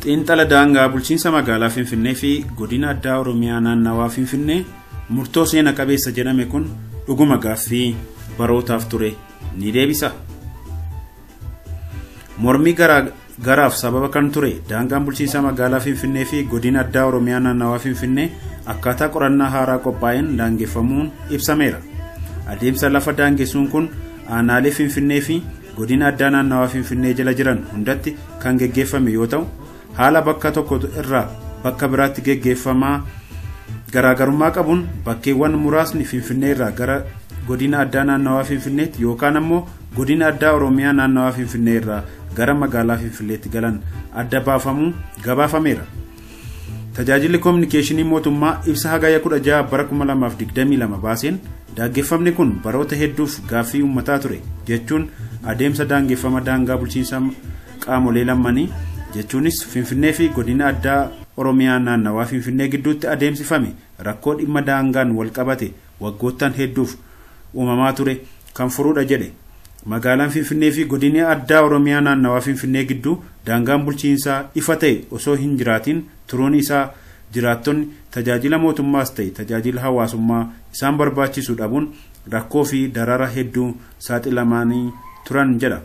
Xiinxala daangaa bulchiinsa magaalaa Finfinnee fi godina addaa Oromiyaa naannawaa Finfinnee murtoo seena qabeessa jedhame kun dhuguma gaaffii barootaaf ture ni deebisa. Mormii garaaf sababa kan ture daangaan bulchiinsa magaalaa Finfinnee fi godina addaa Oromiyaa naannawaa Finfinnee akkaataa qorannaa haaraa qophaa'een daangeffamuun ibsameera. Adeemsa lafa daangessuun kun aanaalee Finfinnee fi godina addaa naannawaa Finfinnee jala jiran hundatti kan geggeeffame yoo ta'u, haala bakka tokko irraa bakka biraatti geggeeffamaa garaagarummaa qabuun bakkeewwan muraasni Finfinnee irraa gara godina addaa naannawaa Finfinneetti yookaan ammoo godina addaa Oromiyaa naannawaa Finfinnee irraa gara magaalaa Finfinneetti galan adda baafamuu gabaafameera. Tajaajilli koominikeeshinii mootummaa ibsa hagaya 16 bara 2022 baaseen daangeffamni kun baroota hedduuf gaaffii uummataa ture jechuun adeemsa daangeffama daangaa bulchiinsa qaamolee lamanii jechuunis Finfinnee fi godina addaa Oromiyaa naannawaa Finfinnee gidduutti adeemsifame rakkoo dhimma daangaan wal qabate waggoottan hedduuf uumamaa ture kan furuudha jedhe. Magaalaan Finfinnee fi godina addaa Oromiyaa naannawaa Finfinnee gidduu daangaan bulchiinsaa ifa ta'e osoo hin jiraatin turuun isaa jiraattonni tajaajila mootummaas ta'e tajaajila hawaasummaa isaan barbaachisu dhabuun rakkoo fi darara hedduu saaxilamanii turan jedha.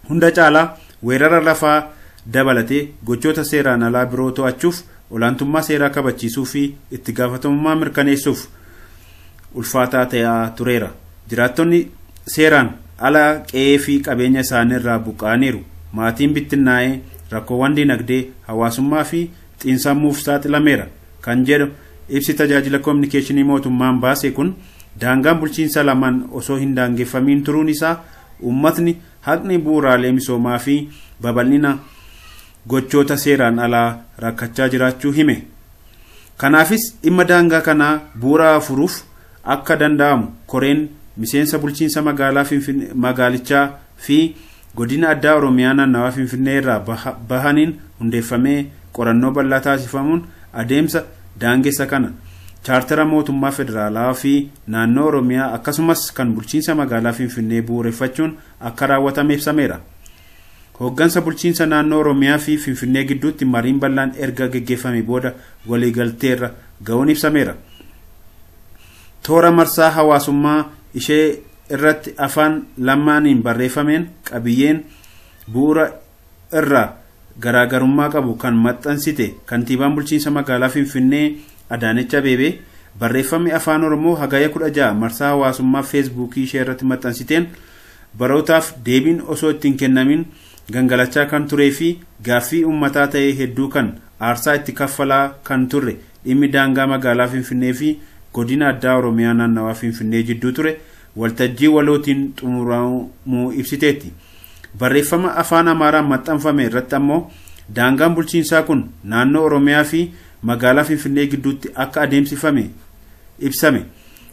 Hunda caalaa weerara lafaa dabalatee gochoota seeraan alaa biroo to'achuuf olaantummaa seeraa kabachiisuu fi itti gaafatamummaa mirkaneessuuf ulfaataa ta'aa tureera. Jiraattonni seeraan ala qe'ee fi qabeenya isaaniirraa buqqa'aniiru. Maatiin bittinnaa'ee rakkoowwan dinagdee hawaasummaa fi xiinsammuuf saaxilameera kan jedhu ibsi tajaajila koominikeeshinii mootummaan baase kun daangaan bulchiinsa lamaan osoo hin daangeffamiin turuun isaa uummatni haqni bu'uuraalee misoomaa fi babal'ina gochoota seeraan alaa rakkachaa jiraachuu hime. Kanaafis dhimma daangaa kanaa bu'uura furuuf akka danda'amu koreen miseensa bulchiinsa magaalaa magaalichaa fi godina addaa Oromiyaa naannawaa Finfinnee irraa bahaniin hundeeffamee qorannoo bal'aa taasifamuun adeemsa daangessa kana chaartara mootummaa federaalaa fi naannoo Oromiyaa akkasumas kan bulchiinsa magaalaa Finfinnee bu'uureffachuun akka raawwatame ibsameera. Hooggansa bulchiinsa naannoo Oromiyaa fi Finfinnee gidduutti mariin bal'aan erga geggeeffame booda waliigalteerra ga'uun ibsameera. Toora marsaa hawaasummaa ishee irratti afaan lamaaniin barreeffameen qabiyyeen bu'uura irraa garaagarummaa qabu kan maxxansite kantiibaan bulchiinsa magaalaa Finfinnee Adaanech Abeebee barreeffamni afaan Oromoo hagaya 16 marsaa hawaasummaa feesbuukii ishee irratti maxxansiteen barootaaf deebiin osoo ittiin kennamin gangalachaa kan turee fi gaaffii uummataa ta'e hedduu kan aarsaa itti kaffalaa kan turre dhimmi daangaa magaalaa Finfinnee fi godina addaa Oromiyaa naannawaa Finfinnee jidduu ture waltajjii walootiin xumuramuu ibsiteetti. Barreeffama afaan Amaaraan maxxanfame irratti ammoo daangaan bulchiinsaa kun naannoo Oromiyaa fi magaalaa Finfinnee gidduutti akka adeemsifame ibsame.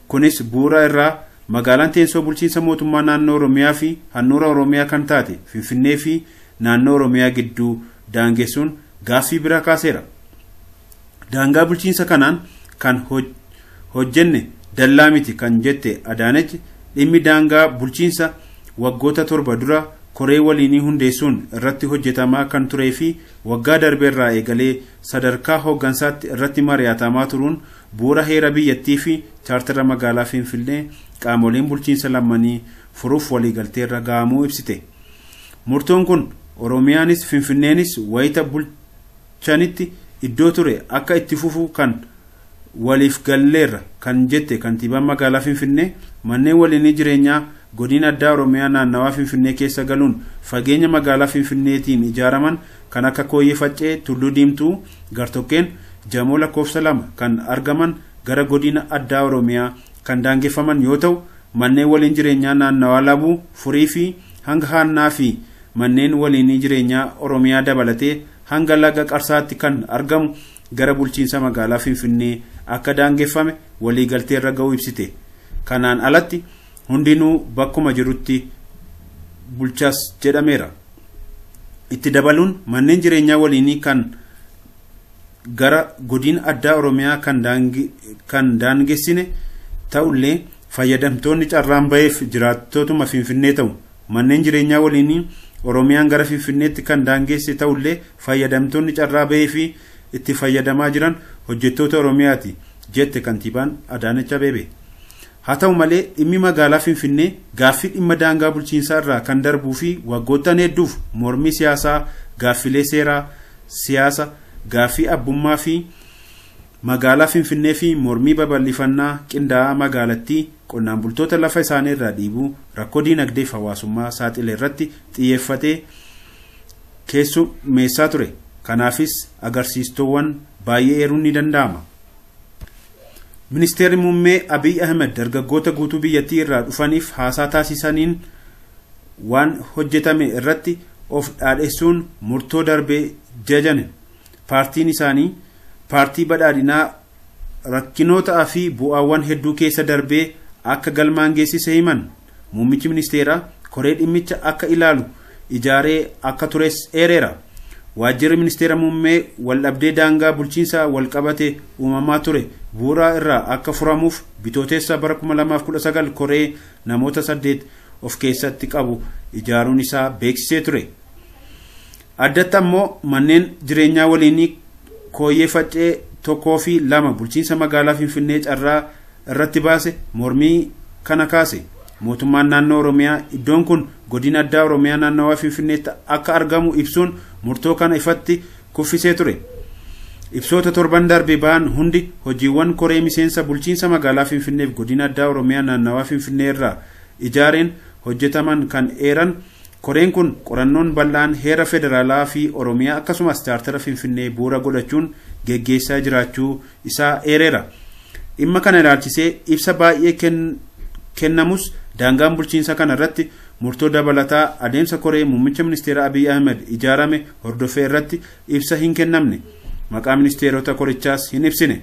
Kunis bu'uura irraa magaalaan teessoo bulchiinsa mootummaa naannoo Oromiyaa fi handhuura Oromiyaa kan taate Finfinnee fi naannoo Oromiyaa gidduu daangessuun gaaffii bira kaaseera. Daangaa bulchiinsa kanaan kan hojjenne dallaa miti kan jette Adaanech dhimmi daangaa bulchiinsa waggoota 7 dura koree waliinii hundeessuun irratti hojjetamaa kan turee fi waggaa darbeerraa eegalee sadarkaa hooggansaatti irratti mari'atamaa turuun bu'uura heera biyyattii fi chaartara magaalaa Finfinnee qaamoleen bulchiinsa lamanii furuuf waliigalteerra ga'amuu ibsite. Murtoon kun Oromiyaanis Finfinneenis wayita bulchanitti iddoo ture akka itti fufu kan waliif galleerra kan jette kantiibaan magaalaa Finfinnee manneen waliinii jireenyaa godina addaa Oromiyaa naannawaa Finfinnee keessa galuun fageenya magaalaa Finfinneetiin ijaaraman kan akka Kooyyee Faccee, Tulluu Diimtuu, Gartokkeen, Jamoo lakkoofsa 2 kan argaman gara godina addaa Oromiyaa kan daangeffaman yoo ta'u manneen waliin jireenyaa naannawaa Labuu, Furii fi hanga Haannaa fi manneen waliinii jireenyaa Oromiyaa dabalatee hanga laga Qarsaatti kan argamu gara bulchiinsa magaalaa Finfinnee akka daangeffame waliigalteerra ga'uu ibsite. Kanaan alatti hundinuu bakkuma jirutti bulchaas jedhameera. Itti dabaluun manneen jireenyaa waliinii kan gara godina addaa Oromiyaa kan daangessine ta'ullee fayyadamtoonni carraan ba'eef jiraattotuma Finfinnee ta'u. Manneen jireenyaa waliinii Oromiyaan gara Finfinneetti kan daangeesse ta'ullee fayyadamtoonni carraa bahee fi itti fayyadamaa jiran hojjettoota Oromiyaati jette kantiibaan Adaanech Abeebee. Haa ta'u malee dhimmi magaalaa Finfinnee gaaffii dhimma daangaa bulchiinsaa irraa kan darbuu fi waggoottan hedduuf mormii siyaasaa, gaaffilee seeraa, siyaasa, gaaffii abbummaa fi magaalaa Finfinnee fi mormii babal'ifannaa qindaa'aa magaalattii qonnaan bultoota lafa isaanii irraa dhiibuu rakkoo diinagdee fi hawaasummaa saaxile irratti xiyyeeffatee keessummeessaa ture. Kanaafis agarsiistuuwwan baay'ee eeruun ni danda'ama. Ministeerri muummee Abiy Ahmed dargaggoota guutuu biyyattii irraa dhufaniif haasaa taasisaniin waan hojjetame irratti of dhaadheessuun murtoo darbee jajane. Paartiin isaanii paartii badhaadhinaa rakkinootaa fi bu'aawwan hedduu keessa darbee akka galmaan geessise himan. Muummichi ministeeraa koree dhimmicha akka ilaalu ijaaree akka tures eereera. Waajjirri ministeera muummee waldhabdee daangaa bulchiinsaa walqabate uumamaa ture bu'uura irraa akka furamuuf bitootessa bara 2019 koree namoota 8 of keessatti qabu ijaaruun isaa beeksisee ture. Addatti ammoo manneen jireenyaa waliinii kooyyee faccee 1 fi 2 bulchiinsa magaalaa Finfinnee carraa irratti baase mormii kana kaase. Mootummaan naannoo Oromiyaa iddoon kun godina addaa Oromiyaa naannawaa Finfinneetti akka argamu ibsuun murtoo kana ifatti kuffisee ture. Ibsoota torban darbe ba'an hundi hojiiwwan koree miseensa bulchiinsa magaalaa Finfinneef godina addaa Oromiyaa naannawaa Finfinnee irraa ijaareen hojjetaman kan eeran koreen kun qorannoon bal'aan heera federaalaa fi Oromiyaa akkasumas chaartara Finfinnee bu'uura godhachuun geggeessaa jiraachuu isaa eereera. Dhimma kana ilaalchisee ibsa baay'ee kennamus daangaan bulchiinsa kana irratti murtoo dabalataa adeemsa koree muummicha ministeera Abiy Ahmed ijaarame hordofee irratti ibsa hin kennamne. Maqaa ministeerota korichaas hin ibsine.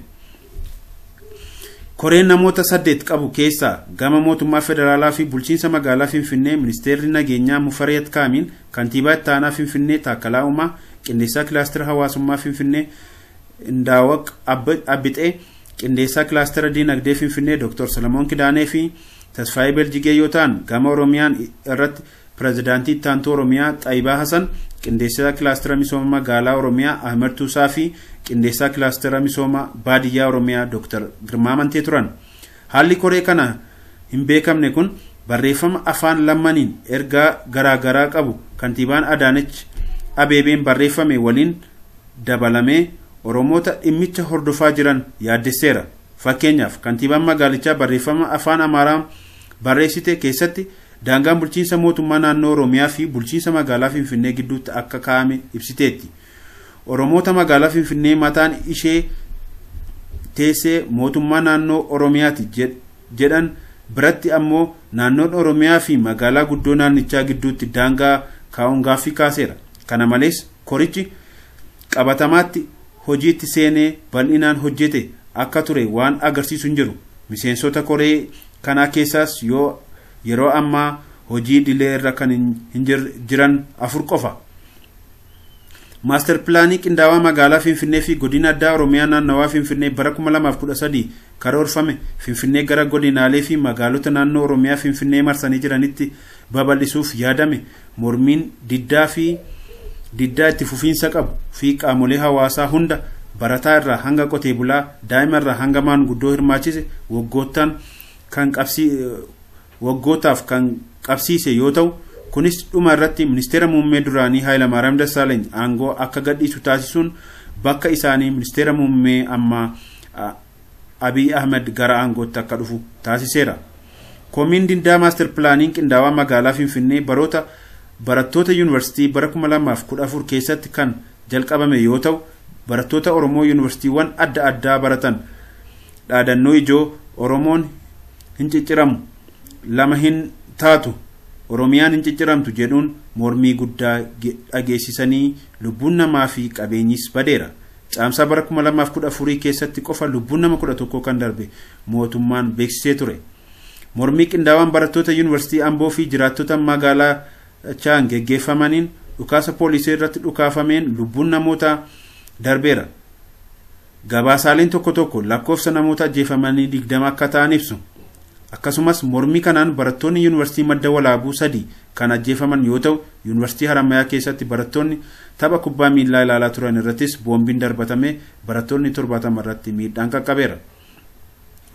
Koreen namoota 8 qabu keessaa gama mootummaa federaalaa fi bulchiinsa magaalaa Finfinnee ministeerri nageenyaa Mufariyaat Kaamiin, kantiibaa itti aanaa Finfinnee Taakkalaa Uumaa, qindeessaa kilaastera hawaasummaa Finfinnee Indaawaq Abbixee, qindeessaa kilaastera diinagdee Finfinnee Dr. Salamoon Kidaanee fi Tasfaayee Beljigee yoo ta'an gama Oromiyaan irratti pirezidaantii itti aantuu Oromiyaa Xaayibaa Hasan, qindeessaa kilaastera misooma magaalaa Oromiyaa Ahmed Tuusaa fi qindeessaa kilaastera misooma baadiyyaa Oromiyaa Dr. Girmaa Mantee turan. Haalli koree kana hin beekamne kun barreeffama afaan lamaniin ergaa garaagaraa qabu kantiibaan Adaanech Abeebeen barreeffame waliin dabalamee Oromoota dhimmicha hordofaa jiran yaaddesseera. Fakkeenyaaf kantiibaan magaalichaa barreeffama afaan Amaaraa barreessite keessatti daangaan bulchiinsa mootummaa naannoo Oromiyaa fi bulchiinsa magaalaa Finfinnee gidduutti akka kaa'ame ibsiteetti. Oromoota magaalaa Finfinnee mataan ishee teessee mootummaa naannoo Oromiyaati jedhan biratti ammoo naannoon Oromiyaa fi magaalaa guddoo naannichaa gidduutti daangaa kaa'uun gaaffii kaaseera. Kana malees korichi qabatamaatti hojiitti seenee bal'inaan hojjete akka ture waan agarsiisu hin jiru. Miseensota koree kanaa keessaas yoo yeroo ammaa hojii dilee irra kan hin jiran 4 qofa. Maaster pilaanii qindaawaa magaalaa Finfinnee fi godina addaa Oromiyaa naannawaa Finfinnee bara 2013 karoorfame Finfinnee gara godinaalee fi magaalota naannoo Oromiyaa Finfinnee marsanii jiranitti babal'isuuf yaadame mormiin diddaa fi diddaa itti fufiinsa qabu fi qaamolee hawaasaa hunda barataa irraa hanga qotee bulaa daa'ima irraa hanga maanguddoo hirmaachise waggootaaf kan qabsiise yoo ta'u kunis dhuma irratti ministeera muummee duraanii Hayilamaariyaam Dassaaleeny aangoo akka gadhiisu taasisuun bakka isaanii ministeera muummee ammaa Abiy Ahmed gara aangootti akka dhufu taasiseera. Komiin diddaa maaster pilaaniin qindaawaa magaalaa Finfinnee barattoota yuunivarsiitii bara 2014 keessatti kan jalqabame yoo ta'u barattoota Oromoo yuunivarsiitiiwwan adda addaa baratan dhaadannoo ijoo Oromoon hin cicciramu lama hin taatu Oromiyaan hin cicciramtu jedhuun mormii guddaa dhageessisanii lubbuun namaa fi qabeenyis badeera. Caamsaa bara 2014 keessatti qofa lubbuun nama 11 kan darbe mootummaan beeksisee ture. Mormii qindaawaan barattoota yuunivarsiitii Amboo fi jiraattota magaalaa Chaan geggeeffamaniin dhukaasa poolisii irratti dhukaafameen lubbuun namoota darbeera. Gabaasaaleen tokko tokko lakkoofsa namoota ajjeefamanii 20 akka ta'an ibsu. Akkasumas mormii kanaan barattoonni Yuunivarsiitii Madda Walaabuu 3 kan ajjeefaman yoo ta'u, Yuunivarsiitii Harammayaa keessatti barattoonni tapha kubbaa miillaa ilaalaa turan irrattis boombiin darbatame barattoonni 70 irratti miidhaan qaqqabeera.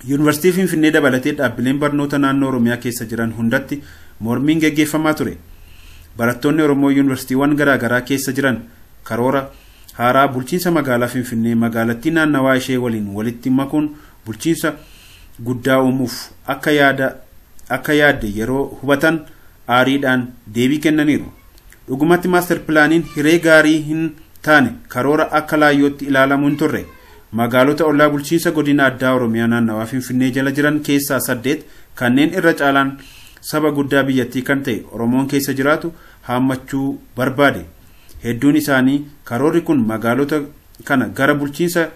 Yuunivarsiitii Finfinnee dabalatee dhaabbileen barnoota naannoo Oromiyaa keessa jiran hundatti mormiin geggeeffamaa ture. Barattoonni Oromoo yuunivarsiitiiwwan garaagaraa keessa jiran karoora haaraa bulchiinsa magaalaa Finfinnee magaalattii naannawaa ishee waliin walitti makuun bulchiinsa guddaa uumuuf akka yaadde yeroo hubatan aariidhaan deebii kennaniiru. Dhugumatti maaster pilaaniin hiree gaarii hin taane karoora akka laayyootti ilaalamu hin turre. Magaalota ollaa bulchiinsa godina addaa Oromiyaa naannawaa Finfinnee jala jiran keessaa 8 kanneen irra caalaan saba guddaa biyyattii kan ta'e Oromoon keessa jiraatu haammachuu barbaade. Hedduun isaanii karoorri kun magaalota kana gara bulchiinsa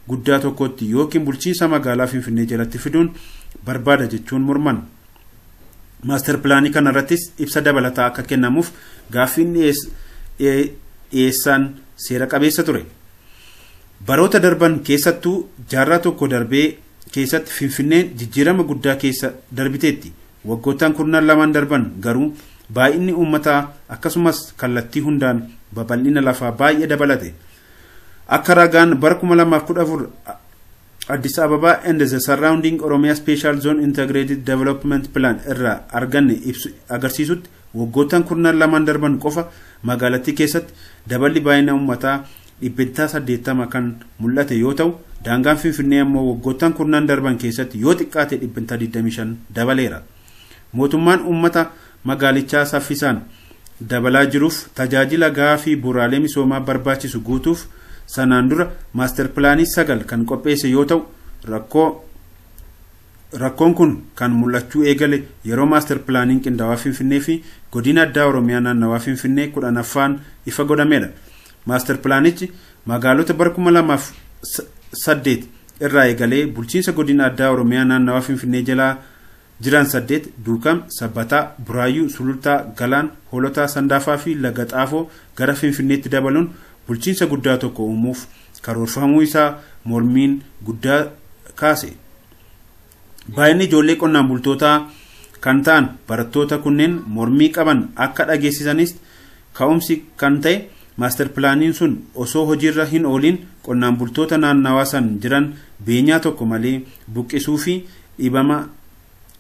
guddaa tokkotti yookiin bulchiinsa magaalaa Finfinnee jalatti fiduun barbaada jechuun morman. Maaster pilaanii kanarrattis ibsa dabalataa akka kennamuuf gaaffiin dhiyeessaan seera qabeessa ture. Baroota darban keessattuu jaarraa tokko darbee keessatti Finfinneen jijjiirama guddaa keessa darbiteetti. Waggoottan 12 darban garuu baay'inni uummataa akkasumas kallattii hundaan babal'ina lafaa baay'ee dabalate. Akka ragaan bara 2014 Addis Ababa and the surrounding Oromia Special Zone Integrated Development Plan irraa arganne agarsiisutti waggoottan 12 darban qofa magaalattii keessatti daballi baay'ina uummataa 80% kan mul'ate yoo ta'u, daangaan Finfinnee ammoo waggoottan 10 darban keessatti yoo xiqqaate 25% dabaleera. Mootummaan uummata magaalichaa saffisaan dabalaa jiruuf tajaajila gahaa fi bu'uuraalee misoomaa barbaachisu guutuuf sanaan dura maaster pilaanii 9 kan qopheesse yoo ta'u, rakkoon kun kan mul'achuu eegale yeroo maaster pilaaniin qindaawaa Finfinnee fi godina addaa Oromiyaa naannawaa Finfinnee 10ffaan ifa godhamedha. Maaster pilaanichi magaalota bara 2008 irraa eegalee bulchiinsa godina addaa Oromiyaa naannawaa Finfinnee jalaa jiran 8 Duukam, Sabbataa, Buraayyuu, Sulultaa, Galaan, Hoolotaa, Sandaafaa fi Laga Xaafoo gara Finfinneetti dabaluun bulchiinsa guddaa tokko uumuuf karoorfamuu isaa mormiin guddaa kaase. Baay'inni ijoollee qonnaan bultootaa kan ta'an barattoota kunneen mormii qaban akka dhageessisanis ka'umsi kan ta'e maaster pilaaniin sun osoo hojiirra hin ooliin qonnaan bultoota naannawaa san jiran beenyaa tokko malee buqqisuu fi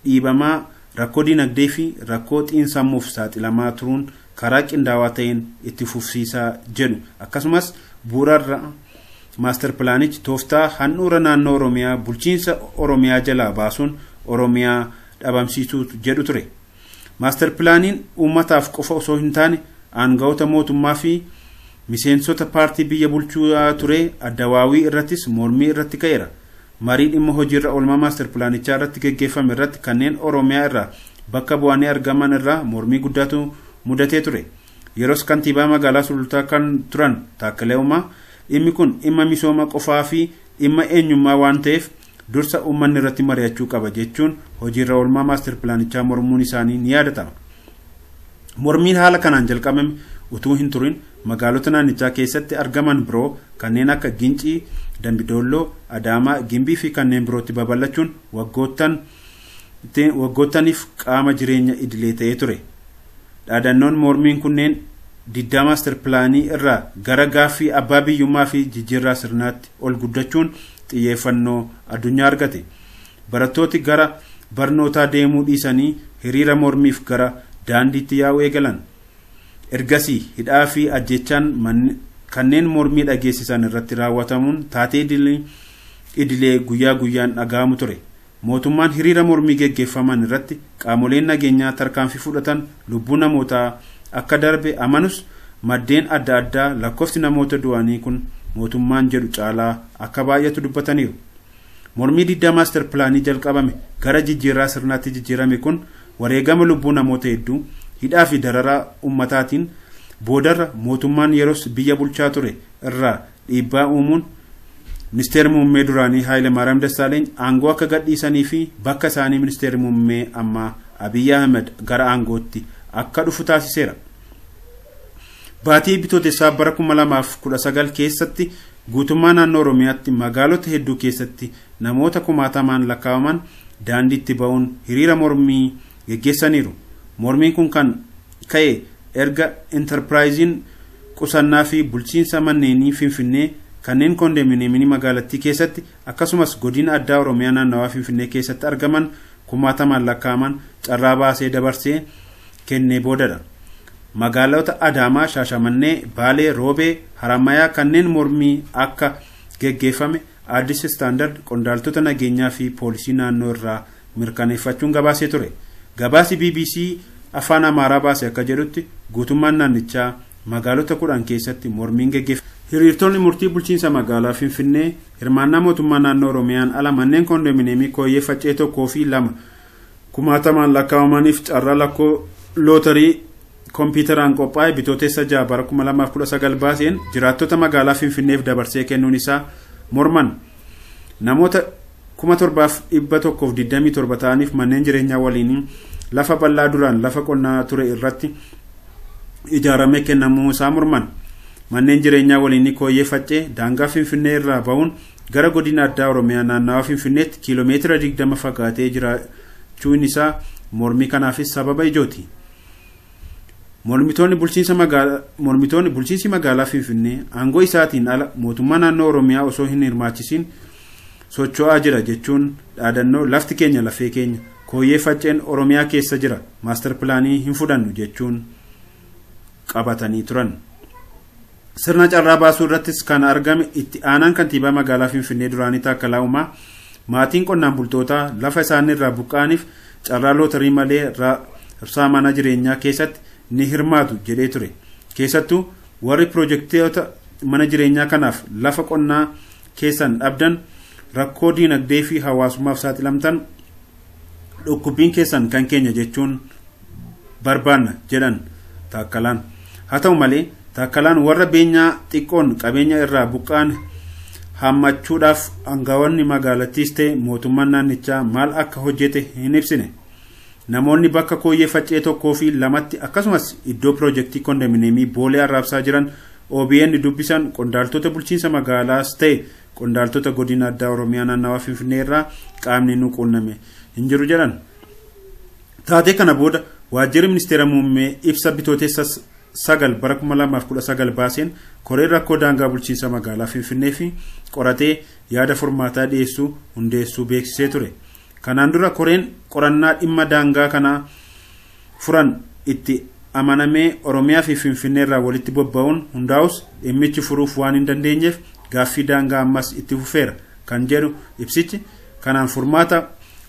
dhiibamaa rakkoo dinagdee fi rakkoo xiinsammuuf saaxilamaa turuun karaa qindaawaa ta'een itti fufsiisaa jedhu. Akkasumas bu'uurarra maaster pilaanichi tooftaa handhuura naannoo Oromiyaa bulchiinsa Oromiyaa jalaa baasuun Oromiyaa dhabamsiisuu jedhu ture. Maaster pilaaniin uummataaf qofa osoo hin taane aangawoota mootummaa fi miseensota paartii biyya bulchuu ture addawaawii irrattis mormii irratti ka'eera. Marii dhimma hojiirra oolmaa maaster pilaanichaa irratti geggeeffame irratti kanneen Oromiyaa irraa bakka bu'anii argaman irraa mormii guddaatu mudatee ture. Yeroos kantiibaa magaalaa Sulultaa kan turan Taakkalee Uumaa dhimmi kun dhimma misooma qofaa fi dhimma eenyummaa waan ta'eef dursa uummanni irratti mari'achuu qaba jechuun hojiirra oolmaa maaster pilaanichaa mormuun isaanii ni yaadatama. Mormiin haala kanaan jalqabame utuu hin turin magaalota naannichaa keessatti argaman biroo kanneen akka Gincii, Dambidolloo, Adaamaa, Gimbii fi kanneen birootti babal'achuun waggoottaniif qaama jireenya idilee ta'ee ture. Dhaadannoon mormiin kunneen diddaa maaster pilaanii irraa gara gaaffii abbaa biyyummaa fi jijjiirraa sirnaatti ol guddachuun xiyyeeffannoo addunyaa argate. Barattooti gara barnootaa deemuu dhiisanii hiriira mormiif gara daandiitti yaa'uu eegalan. Ergasii hidhaa fi ajjechaan kanneen mormii dhageessisan irratti raawwatamuun taatee idilee guyyaa guyyaan dhaga'amu ture. Mootummaan hiriira mormii geggeeffaman irratti qaamoleen nageenyaa tarkaanfii fudhatan lubbuu namootaa akka darbe amanus maddeen adda addaa lakkoofsi namoota du'anii kun mootummaan jedhu caalaa akka baay'atu dubbataniiru. Mormii diddaa maaster pilaanii jalqabame gara jijjiirraa sirnaatti jijjiirame kun wareegama lubbuu namoota hedduu hidhaa fi dararaa uummataatiin boodarra mootummaan yeroos biyya bulchaa ture irraa dhiibbaa uumuun ministeerri muummee duraanii Haayile Maariyaam Dassaaleeny aangoo akka gadhiisanii fi bakka isaanii ministeerri muummee ammaa Abiyyi Ahmed gara aangootti akka dhufu taasiseera. Baatii bitootessaa bara 2019 keessatti guutummaa naannoo Oromiyaatti magaalota hedduu keessatti namoota kumaatamaan lakkaa'aman daandiitti ba'uun hiriira mormii geggeessaniiru. Mormiin kun kan ka'e erga intarpiraayiziin qusannaa fi bulchiinsa manneenii Finfinnee kanneen koondominiyeemii magaalattii keessatti akkasumas godina addaa Oromiyaa naannawaa Finfinnee keessatti argaman kumaatamaan lakkaa'aman carraa baasee dabarsee kennee boodadha. Magaalota Adaamaa, Shaashamannee, Baalee, Roobee, Haramayaa kanneen mormii akka geggeeffame Addis Standard qondaaltota nageenyaa fi poolisii naannoo irraa mirkaneeffachuun gabaasee ture. Gabaasi BBC afaan Amaaraa baase akka jedhutti guutummaan naannichaa magaalota 10 keessatti mormiin geggeeffame. Hiriirtonni murtii bulchiinsa magaalaa Finfinnee hirmaannaa mootummaa naannoo Oromiyaan ala manneen koondominiyeemii kooyyee faccee 1 fi 2 kumaatamaan lakkaa'amaniif carraa lakkoo lootarii kompiitaraan qophaa'e bitootessa 6 bara 2019 baaseen jiraattota magaalaa Finfinneef dabarsee kennuun isaa morman. Namoota 7127 ta'aniif manneen jireenyaa waliin lafa bal'aa duraan lafa qonnaa ture irratti ijaaramee kennamuu isaa morman. Manneen jireenyaa waliin kooyyee faccee daangaa Finfinnee irraa ba'uun gara godina addaa Oromiyaa naannawaa Finfinneetti kiiloomeetira 20 fagaatee jiraachuun isaa mormii kanaafis sababa ijooti. Mormitoonni bulchiinsi magaalaa Finfinnee aangoo isaatiin ala mootummaa naannoo Oromiyaa osoo hin hirmaachisiin socho'aa jira jechuun dhaadannoo lafti keenya lafee keenya kooyyee facceen Oromiyaa keessa jira maastar pilaanii hin fudhannu jechuun qabatanii turan. Sirna carraa baasuu irrattis kan argame itti aanaan kantiibaa magaalaa Finfinnee duraanii Taakkalaa Uumaa maatiin qonnaan bultootaa lafa isaanii irraa buqqa'aniif carraa lootarii malee raabsaa mana jireenyaa keessatti ni hirmaatu jedhee ture. Keessattuu warri piroojektota mana jireenyaa kanaaf lafa qonnaa keessan dhabdan rakkoo diinagdee fi hawaasummaaf saaxilamtan dhukkubbiin keessan kan keenya jechuun barbaanna jedhan Taakkalaan. Haa ta'u malee Taakkalaan warra beenyaa xiqqoon qabeenya irraa buqqa'an hammachuudhaaf aangawoonni magaalattiis ta'e mootummaan naannichaa maal akka hojjete hin ibsine. Namoonni bakka kooyyee faccee 1 fi 2tti akkasumas iddoo piroojeektii koondominiyeemii Boolee Arraabsaa jiran OBN dubbisan qondaaltota bulchiinsa magaalaas ta'e qondaaltota godina addaa Oromiyaa naannawaa Finfinnee irraa qaamni nu quunname hin jiru jedhan. Taatee kana booda waajjirri ministeera muummee ibsa bitootessa 9 bara 2019 baaseen koreen rakkoo daangaa bulchiinsa magaalaa Finfinnee fi qoratee yaada furmaataa dhiyeessuu hundeessuu beeksisee ture. Kanaan dura koreen qorannaa dhimma daangaa kanaa furan itti amanamee Oromiyaa fi Finfinnee irraa walitti bobba'uun hundaa'us dhimmichi furuuf waan hin dandeenyeef gaaffii daangaa ammas itti fufeera kan jedhu ibsichi kanaan furmaata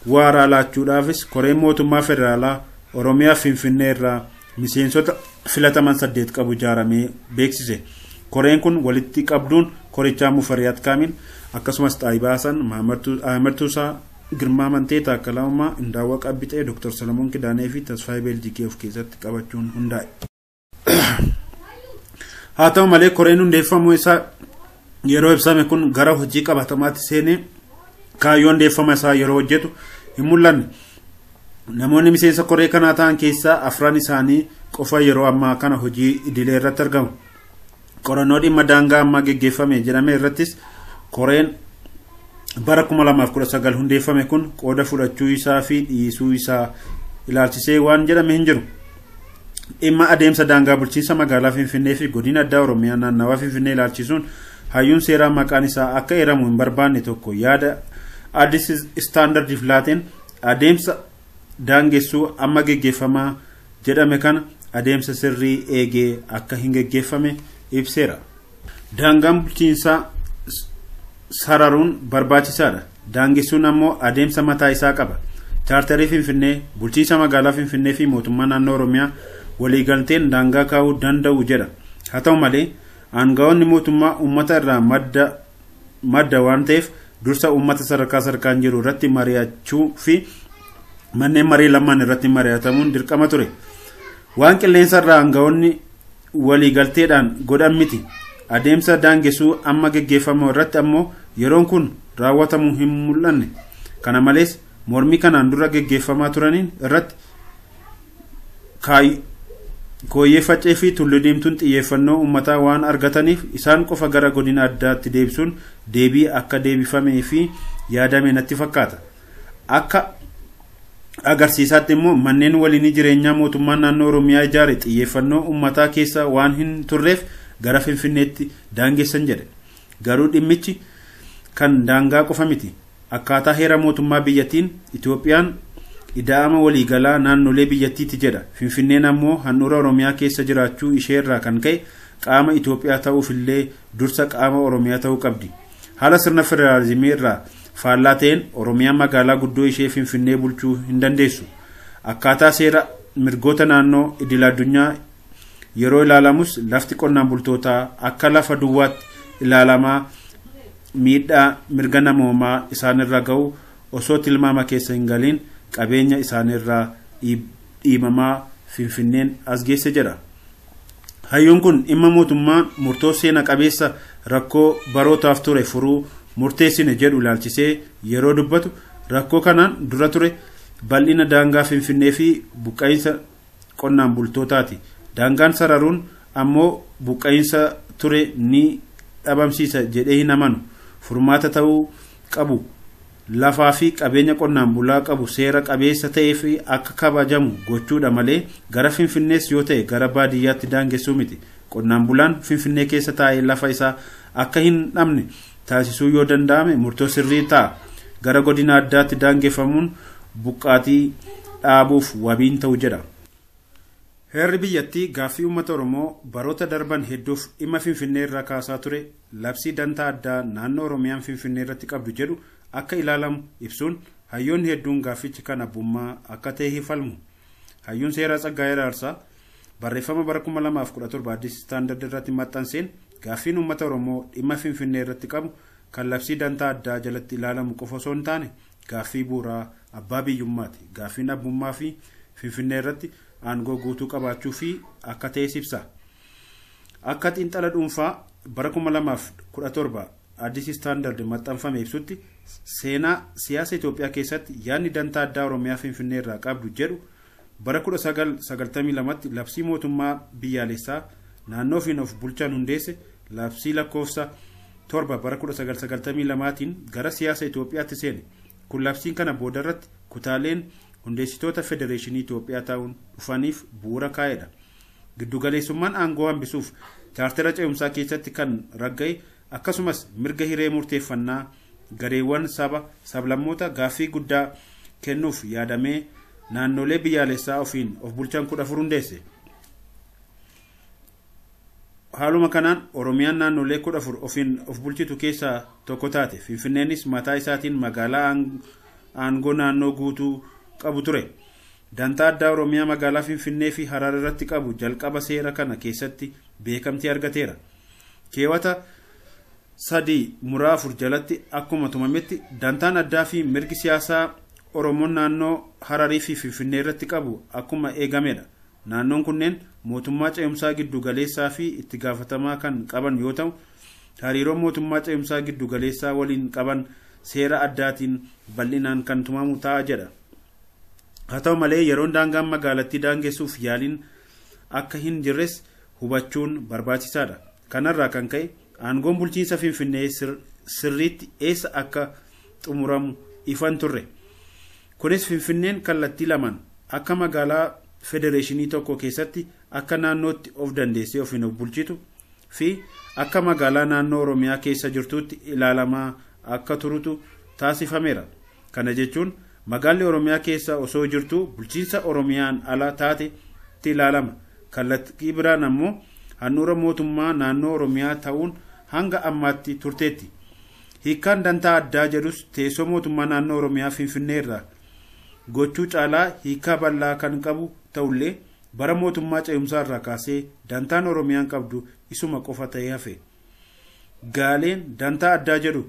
waaraa laachuudhaafis koreen mootummaa federaalaa Oromiyaa fi Finfinnee irraa miseensota filataman 8 qabu ijaaramee beeksise. Koreen kun walitti qabduun korichaa Mufariyaat Kaamil akkasumas Xaayibaa Hasan, Ahmad Tuusaa, Girmaa Mantee, Taakkalaa Uumaa, Indaawwa Qabbixee, Dr. Salamoon Kidaanee fi Tasfaayee Beeljigee of keessatti qabachuun hundaa'e. Haa ta'u malee koreen hundeeffamuu isaa yeroo ibsame kun gara hojii qabatamaatti seenee kaayyoo hundeeffama isaa yeroo hojjetu hin mul'anne. Namoonni miseensa koree kanaa ta'an keessaa 4 isaanii qofa yeroo ammaa kana hojii idilee irratti argamu. Qorannoo dhimma daangaa ammaa geggeeffame jedhame irrattis koreen bara 2019 hundeeffame kun qooda fudhachuu isaa fi dhiisuu isaa ilaalchisee waan jedhame hin jiru. Dhimma adeemsa daangaa bulchiinsa magaalaa Finfinnee fi godina addaa Oromiyaa naannawaa Finfinnee ilaalchisuun hayyuun seeraa maqaan isaa akka eeramu hin barbaanne tokko yaada Addis Standardiif laateen adeemsa daangessuu amma geggeeffamaa jedhame kana adeemsa sirrii eegee akka hin geggeeffame ibseera. Daangaan bulchiinsaa sararuun barbaachisaadha. Daangessuun ammoo adeemsa mataa isaa qaba. Chaartarii Finfinnee, bulchiinsa magaalaa Finfinnee fi mootummaa naannoo Oromiyaa waliigalteen daangaa kaa'uu danda'u jedha. Haa ta'u malee aangawoonni mootummaa uummata irraa madda waan ta'eef dursa uummata sadarkaa sadarkaan jiru irratti mari'achuu fi manneen marii lamaan irratti mari'atamuun dirqama ture. Waan qilleensa irraa aangawoonni waliigalteedhaan godhan miti. Adeemsa daangessuu amma geggeeffamu irratti ammoo yeroon kun raawwatamuu hin mul'anne. Kana malees mormii kanaan dura geggeeffamaa turaniin irratti kooyyee faccee fi tullu diimtuun xiyyeeffannoo uummataa waan argataniif isaan qofa gara godina addaatti deebisuun deebii akka deebifamee fi yaadame natti fakkaata. Akka Agarsiisaatti immoo manneen waliinii jireenyaa mootummaan naannoo Oromiyaa ijaare xiyyeeffannoo uummataa keessa waan hin turreef gara Finfinneetti daangessan jedhe. Garuu dhimmichi kan daangaa qofa miti. Akkaataa heera mootummaa biyyattiin Itoophiyaan ida'ama waliigalaa naannolee biyyattiiti jedha. Finfinneen ammoo handhuura Oromiyaa keessa jiraachuu ishee irraa kan ka'e qaama Itoophiyaa ta'uufillee dursa qaama Oromiyaa ta'uu qabdi. Haala sirna federaalizimii irraa faallaa ta'een Oromiyaan magaalaa guddoo ishee Finfinnee bulchuu hin dandeessu. Akkaataa seera mirgoota naannoo idil addunyaa yeroo ilaalamus lafti qonnaan bultootaa akka lafa duwwaatti ilaalamaa miidhaa mirga namoomaa isaanirra ga'u osoo tilmaama keessa hin galiin qabeenya isaanirraa dhiibamaa Finfinneen as geesse jedha. Hayyuun kun dhimma mootummaa murtoo seena qabeessa rakkoo barootaaf ture furuu murteessine jedhu ilaalchisee yeroo dubbatu rakkoo kanaan dura ture bal'ina daangaa Finfinnee fi buqqa'insa qonnaan bultootaati. Daangaan sararuun ammoo buqqa'insa ture ni dhabamsiisa jedhee hin amanu. Furmaata ta'uu qabu lafaa fi qabeenya qonnaan bulaa qabu seera qabeessa ta'ee fi akka kabajamu gochuudha malee gara Finfinnees yoo ta'e gara baadiyyaatti daangessuu miti. Qonnaan bulaan Finfinnee keessa taa'ee lafa isaa akka hin dhabne taasisuu yoo danda'ame murtoo sirrii ta'a. Gara godina addaatti daangeffamuun buqqaatii dhaabuuf wabiin ta'u jedha. Heerri biyyattii gaaffii uummata Oromoo baroota darban hedduuf dhimma Finfinnee irraa kaasaa ture labsii dantaa addaa naannoo Oromiyaan Finfinnee irratti qabdu jedhu akka ilaalamu ibsuun hayyoonni hedduun gaaffichi kan abbummaa akka ta'e falmu. Hayyuun seeraa Tsaggaayee Araarsaa barreeffama bara 2017 Addis Istaandard irratti maxxanseen gaaffiin uummata Oromoo dhimma Finfinnee irratti qabu kan labsii dantaa addaa jalatti ilaalamu qofa osoo hin taane gaaffii bu'uuraa abbaa biyyummaati. Gaaffiin abbummaa fi Finfinnee irratti aangoo guutuu qabaachuu fi akka ta'e ibsa. Akka xiinxala dhuunfaa bara 2017 Addis Istaandard maxxanfame ibsutti seenaa siyaasa Itoophiyaa keessatti yaadni dantaa addaa Oromiyaa Finfinnee irraa qabdu jedhu bara 1992tti labsii mootummaa biyyaalessaa naannoo ofiin of bulchan hundeesse labsii lakkoofsa 7 bara 1992tiin gara siyaasa Itoophiyaatti seene. Kun labsiin kana boodarratti kutaaleen hundeessitoota federeeshinii Itoophiyaa ta'uun dhufaniif bu'uura kaa'edha. Giddugaleessummaan aangoo hambisuuf chaartera ce'umsaa keessatti kan ragga'e akkasumas mirga hiree murteeffannaa gareewwan saba sablammoota gaaffii guddaa kennuuf yaadamee naannolee biyyaalessaa ofiin of bulchan 14 hundeesse. Haaluma kanaan Oromiyaan naannolee 14 ofiin of bulchitu keessaa tokko taate. Finfinneenis mataa isaatiin magaalaa aangoo naannoo guutuu qabu ture. Dantaa addaa Oromiyaa magaalaa Finfinnee fi Harar irratti qabu jalqaba seera kana keessatti beekamtii argateera. Keewwata 3(4) jalatti akkuma tumametti dantaan addaa fi mirgi siyaasaa Oromoon naannoo Hararii fi Finfinnee irratti qabu akkuma eegamedha. Naannoon kunneen mootummaa ce'umsaa giddu galeessaa fi itti gaafatamaa kan qaban yoo ta'u, hariiroo mootummaa ce'umsaa giddu galeessaa waliin qaban seera addaatiin bal'inaan kan tumamu ta'a jedha. Haa ta'u malee yeroon daangaan magaalattii daangessuuf yaaliin akka hin jirres hubachuun barbaachisaadha. Kanarraa kan ka'e aangoon bulchiinsa Finfinnee sirriitti eessa akka xumuramu ifan turre. Kunis Finfinneen kallattii lamaan akka magaalaa federeeshinii tokko keessatti akka naannootti of dandeessee ofiin of bulchitu fi akka magaalaa naannoo Oromiyaa keessa jirtutti ilaalamaa akka turutu taasifameera. Kana jechuun magaalli Oromiyaa keessa osoo jirtu bulchiinsa Oromiyaan ala taatetti ilaalama. Kallattii biraan ammoo handhuura mootummaa naannoo Oromiyaa ta'uun hanga ammaatti turteetti. Hiikkaan dantaa addaa jedhus teessoo mootummaa naannoo Oromiyaa Finfinnee irraa gochuu caalaa hiikaa bal'aa kan qabu ta'ullee bara mootummaa ce'umsaa irraa kaasee dantaan Oromiyaan qabdu isuma qofa ta'ee hafe. Gaaleen dantaa addaa jedhu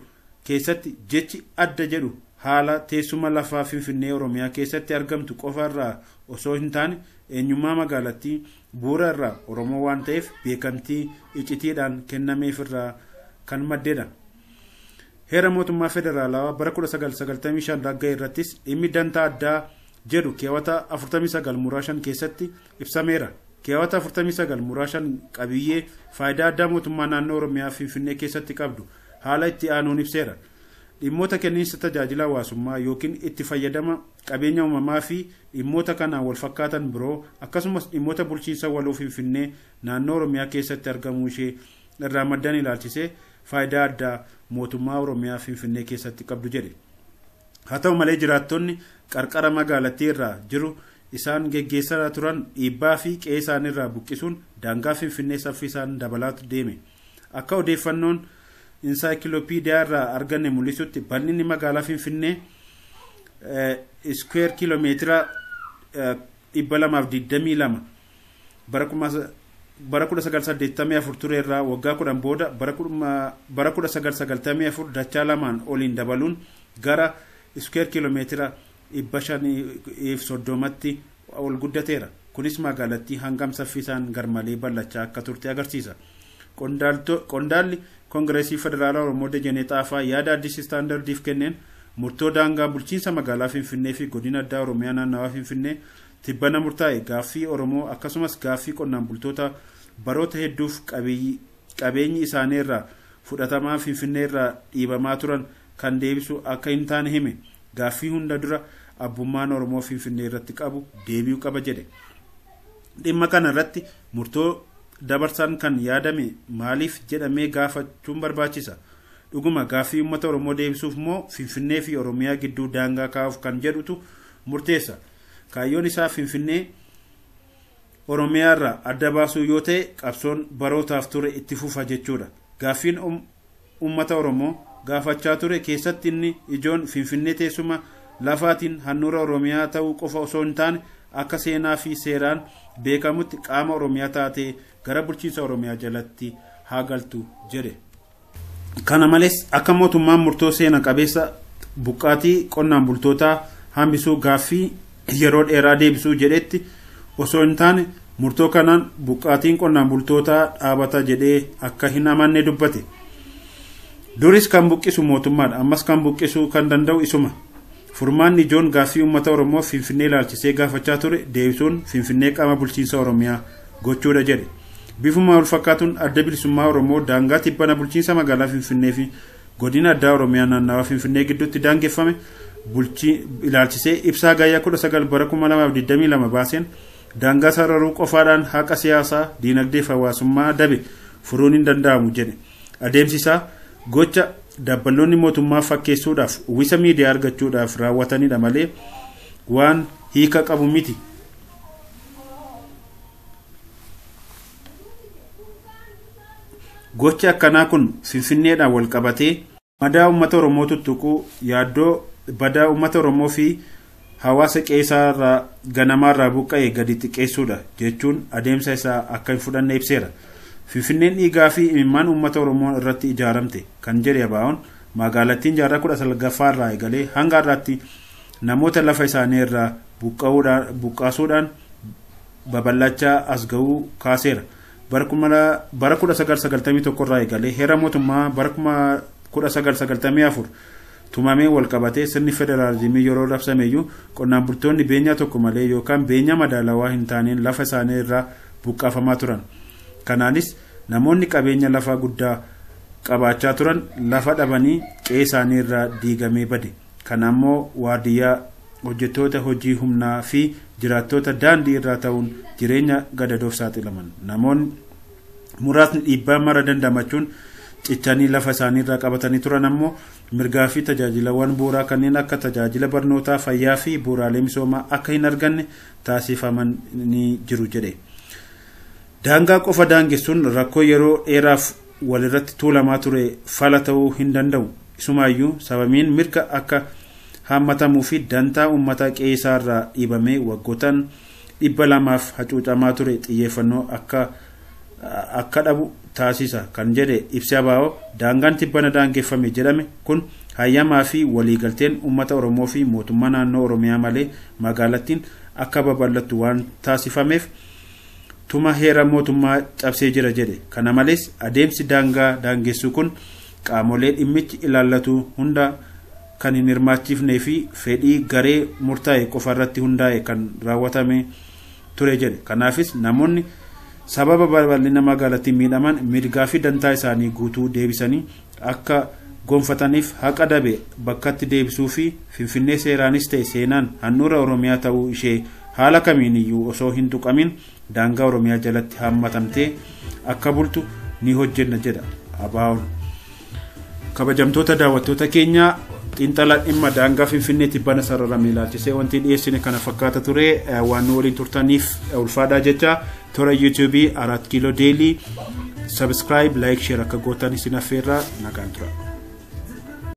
keessatti jechi adda jedhu haala teessuma lafaa Finfinnee Oromiyaa keessatti argamtu qofa irraa osoo hin taane eenyummaa magaalattii bu'uura irraa Oromoo waan ta'eef beekamtii iccitiidhaan kennameef irraa kan maddeedha. Heera mootummaa federaalawaa bara 1995 ragga'e irrattis dhimmi dantaa addaa jedhu keewwata 49(5) keessatti ibsameera. Keewwata 49(5) qabiyyee faayidaa addaa mootummaa naannoo Oromiyaa Finfinnee keessatti qabdu haala itti aanuun ibseera. Dhimmoota kenniinsa tajaajila hawaasummaa yookiin itti fayyadama qabeenya uumamaa fi dhimmoota kanaan wal fakkaatan biroo akkasumas dhimmoota bulchiinsa waloo Finfinnee naannoo Oromiyaa keessatti argamuu ishee irraa maddan ilaalchisee faayidaa addaa mootummaa Oromiyaa Finfinnee keessatti qabdu jedhe. Haa ta'u malee jiraattonni qarqara magaalattii irraa jiru isaan geggeessaa turan dhiibbaa fi qe'ee isaanii irraa buqqisuun daangaa Finfinnee saffisaan dabalaa deeme. Akka odeeffannoon insaayikilopiidiyaa irraa arganne mul'isutti bal'inni magaalaa Finfinnee iskuweer kiiloomeetira 222 bara 1984 ture irraa waggaa 10 booda bara 1994 dachaa lamaan oliin dabaluun gara iskuweer kiiloomeetira 530tti ol guddateera. Kunis magaalattii hangam saffisaan garmalee bal'achaa akka turte agarsiisa. Qondaalli Koongireesii Federaalaa Oromoo Dajanee Xaafaa yaada Addis Istaandardiif kenneen murtoo daangaa bulchiinsa magaalaa Finfinnee fi godina addaa Oromiyaa naannawaa Finfinnee tibbana murtaa'e gaaffii Oromoo akkasumas gaaffii qonnaan bultoota baroota hedduuf qabeenyi isaanii irraa fudhatamaa Finfinnee irraa dhiibamaa turan kan deebisu akka hin taane hime. Gaaffii hunda dura abbummaan Oromoo Finfinnee irratti qabu deebi'uu qaba jedhe. Dhimma kana irratti murtoo dabarsaan kan yaadame maaliif jedhamee gaafachuun barbaachisa. Dhuguma gaaffii uummata Oromoo deebisuuf moo Finfinnee fi Oromiyaa gidduu daangaa kaa'uuf kan jedhutu murteessa. Kaayyoon isaa Finfinnee Oromiyaa irraa adda baasuu yoo ta'e qabsoon barootaaf ture itti fufa jechuudha. Gaaffiin uummata Oromoo gaafachaa ture keessatti inni ijoon Finfinnee teessuma lafaatiin handhuura Oromiyaa ta'uu qofa osoo hin taane akka seenaa fi seeraan beekamutti qaama Oromiyaa taatee gara bulchiinsa Oromiyaa jalatti haa galtu jedhe. Kana malees akka mootummaan murtoo seena qabeessa buqqaatii qonnaan bultootaa hambisuu gaaffii yeroo dheeraa deebisuu jedhetti osoo hin taane murtoo kanaan buqqaatiin qonnaan bultootaa dhaabata jedhee akka hin amanne dubbate. Duris kan buqqisu mootummaadha, ammas kan buqqisuu kan danda'u isuma. Furmaanni ijoon gaaffii uummata Oromoo Finfinnee ilaalchisee gaafachaa ture deebisuun Finfinnee qaama bulchiinsa Oromiyaa gochuudha jedhe. Bifuma wal fakkaatuun adda bilisummaa Oromoo daangaa tibbana bulchiinsa magaalaa Finfinnee fi godina addaa Oromiyaa naannawaa Finfinnee gidduutti daangeffame ilaalchisee ibsaa gayyaa 19 bara 2022 baaseen daangaa sararuu qofaadhaan haqa siyaasaa, diinagdee fi hawaasummaa dabe furuun hin danda'amu jedhe. Adeemsi isaa gocha dabballoonni mootummaa fakkeessuudhaaf uwwisa miidiyaa argachuudhaaf raawwatanidha malee waan hiika qabu miti. Gochi akkanaa kun Finfinneedhaan wal qabatee madaa uummata Oromoo tuttuquu, yaaddoo badaa uummata Oromoo fi hawaasa qe'ee ganamaarraa buqqa'e gadi xiqqeessuudha jechuun adeemsa isaa akka hin fudhanne ibseera. Finfinneen dhiigaa fi imimmaan uummata Oromoo irratti ijaaramte kan jedhe Abaa'oon magaalattiin jaarraa 19ffaa irraa eegalee hanga har'aatti namoota lafa isaanii irraa buqqaasuudhaan babal'achaa as ga'uu kaaseera. Bara 1991 irraa eegalee heera mootummaa bara 1994 tumamee wal qabatee sirni federaalizimii yeroo labsameyyuu qonnaan bultoonni beenyaa tokko malee yookaan beenyaa madaalawaa hin taaneen lafa isaanii irraa buqqaafamaa turan. Kanaanis namoonni qabeenya lafaa guddaa qabaachaa turan lafa dhabanii qe'ee isaanii irraa diigamee bade. Kana immoo waardiyyaa hojjettoota hojii humnaa fi jiraattota daandii irraa ta'uun jireenya gadadoof saaxilaman. Namoonni muraasni dhiibbaa mara dandamachuun cichanii lafa isaanii irraa qabatanii turan ammoo mirgaa fi tajaajilawwan bu'uuraa kanneen akka tajaajila barnootaa, fayyaa fi bu'uuraalee misoomaa akka hin arganne taasifamanii jiru jedhe. Daangaa qofa daangessuun rakkoo yeroo dheeraaf walirratti tuulamaa ture fala ta'uu hin danda'u. Isumaayyuu sababiin mirga akka haammatamuu fi dantaa uummata qe'ee isaa irraa dhiibamee waggootaan 200 hacuucamaa ture xiyyeeffannoo akka dhabu taasisa kan jedhe ibsi Abaa'oo daangaan tibbana daangeffame jedhame kun hayyamaa fi waliigalteen uummata Oromoo fi mootummaa naannoo Oromiyaa malee magaalattiin akka babal'attu waan taasifameef tuma heera mootummaa cabsee jira jedhe. Kana malees adeemsi daangaa daangessuu kun qaamolee dhimmichi ilaallatu hunda kan hin hirmaachifnee fi fedhii garee murtaa'e qofa irratti hundaa'e kan raawwatame ture jedhe. Kanaafis namoonni sababa babal'ina magaalattiin miidhaman mirgaa fi dantaa isaanii guutuu deebisanii akka gonfataniif haqa dabe bakkatti deebisuu fi Finfinnee seeraanis ta'e seenaan handhuura Oromiyaa ta'uu ishee haala kamiiniyyuu osoo hin tuqamin daangaa Oromiyaa jalatti haammatamtee akka bultu ni hojjenna jedha ABO'n. Kabajamtoota daawwattoota keenya, xiinxala dhimma daangaa Finfinneetti bana sararame ilaalchisee wanti dhiyeessine kana fakkaata ture. Waan nu waliin turtaniif ulfaadhaa jecha, toora yuutuubii Araat Kiiloo Deelii subscribe, like, share akka gootan isin affeerraa. Nagaan tura.